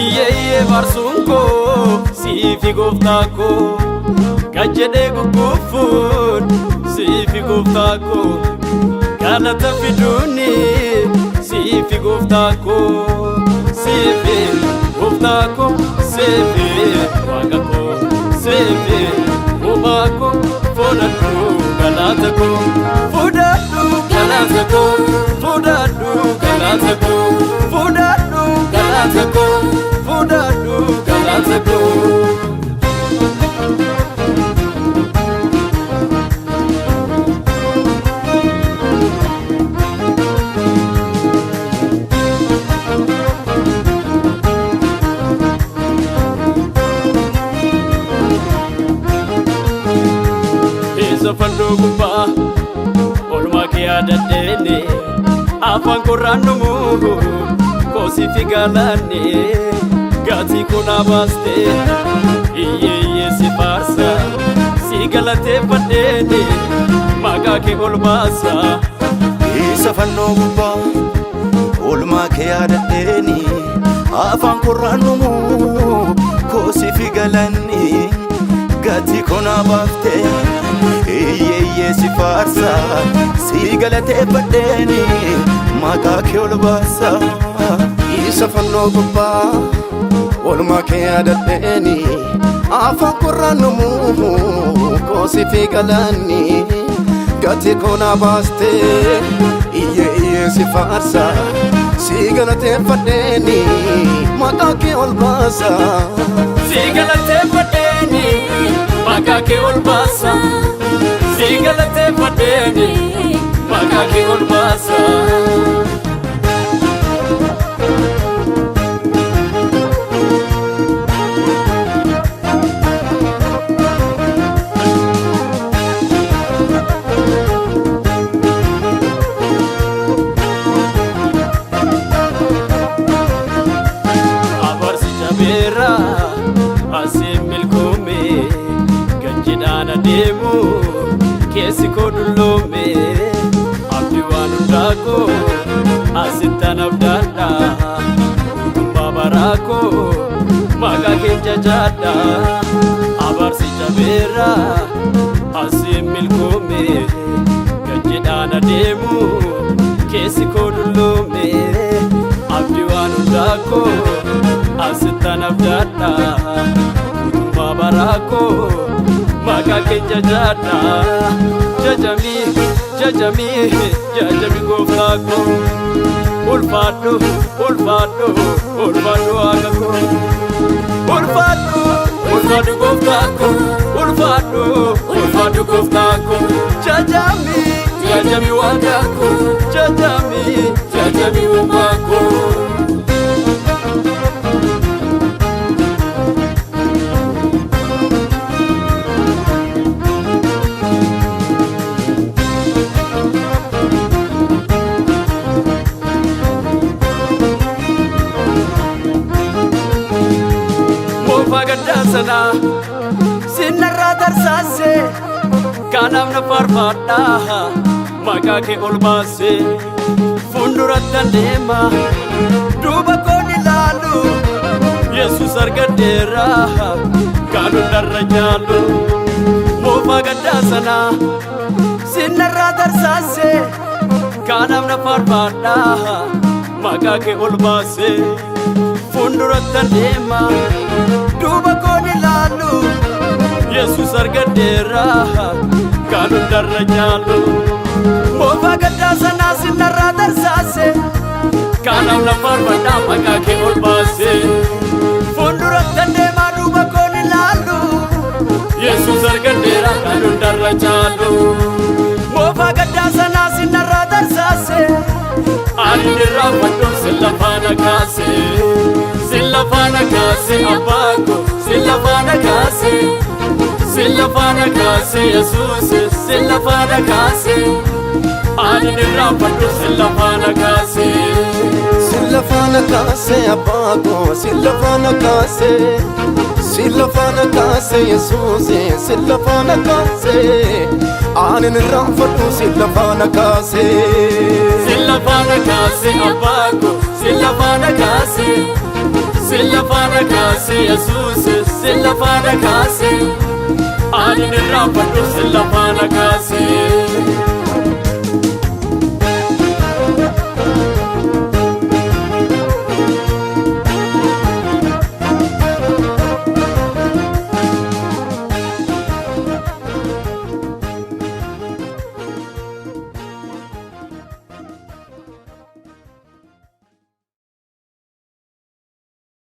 Iyyeeyyee faarsuun koo siifi gooftaa koo kan jedhee gugguufuun siifi gooftaa koo galata fiduuni siifi gooftaa koo siifi gooftaa koo siifi waaqa koo siifi uumaa koo fudhadhu galata koo fudhadhu galata koo fudhadhu galata koo fudhadhu galata koo fudhadhu galata koo. Isa fannoo gubbaa oolmaa kee yaadadheeni afaan korraan dhumu koosii fi galaanne gatii kunaa baaste iyyeeyyee si faarsa si galateeffadheeni maqaa kee ol baasa. Isa fannoo gubbaa oolmaa kee yaadadheeni afaan korraan dhumu koosii fi galanni gatii konaa baaftee iyyeeyyee si faarsa si galateeffadheeni maqaa kee ol baasa. Isa fannoo gubbaa oolmaa kee yaadadheeni afaan korraan dhumu koosii fi galanni gatii koonaa baastee iyye iyyee si faarsa si galateeffadheeni maqaa kee ol baasa. Si galateeffadheeni maqaa kee ol baasa. Si galateeffadheeni maqaa kee ol baasa. Abarsi jabeera asiin milkoome ganjidhaan adeemu keessi koo dulloome abdii waan hundaa koo asittan abdaadha guutummaa baraa koo maqaa kee jajaadha abarsi jabeera asiin milkoome ganjidhaan adeemu keessi koo dulloome abdii waan hundaa koo asittan abdaadha guutummaa baraa koo maqaa kee jajaadha jajamii jajamii jajamii gooftaa koo ulfaadhu ulfaadhu ulfaadhu waaqa koo ulfaadhu ulfaadhu gooftaa koo ulfaadhu ulfaadhu gooftaa koo jajamii jajamii waaqa koo jajamii jajamii uumaa koo. Moofaa gaddaa sanaa sinnarraa tarsaase kanaaf na faarfadhaa maqaa kee ol baase fuulduratti deema duuba koon ilaalu Yesuus argadheera kan hundarra caalu moofaa gaddaa sanaa sinnarraa tarsaase kanaaf na faarfadhaa maqaa kee ol baase fuulduratti deema duuba koon ilaalu Yesuus argadheera kan hundarra caalu moofaa gaddaa sanaa sinnarraa tarsaase kanaaf na faarfadhaa maqaa kee ol baase fuulduratti deemaa duuba koon ilaalu Yesuus argadheera kan hundarra caalu moofaa gaddaa sanaa sinnarraa tarsaase ani irraanfadhu silla faana kaase silla Silla faana kaase abbaa koo, silla faana kaase. Silla faana kaase Yesuus, silla faana kaase. Ani irraanfadhu silla faana kaase. Silla faana kaase abbaa koo, silla faana kaase. Silla faana kaase Yesuus, silla faana kaase. Ani irraanfadhu silla faana kaase. Silla faana kaase abbaa koo, silla faana kaase. Silla faana kaase Yesuus, silla faana kaase. Ani irraanfadhu silla faana kaase.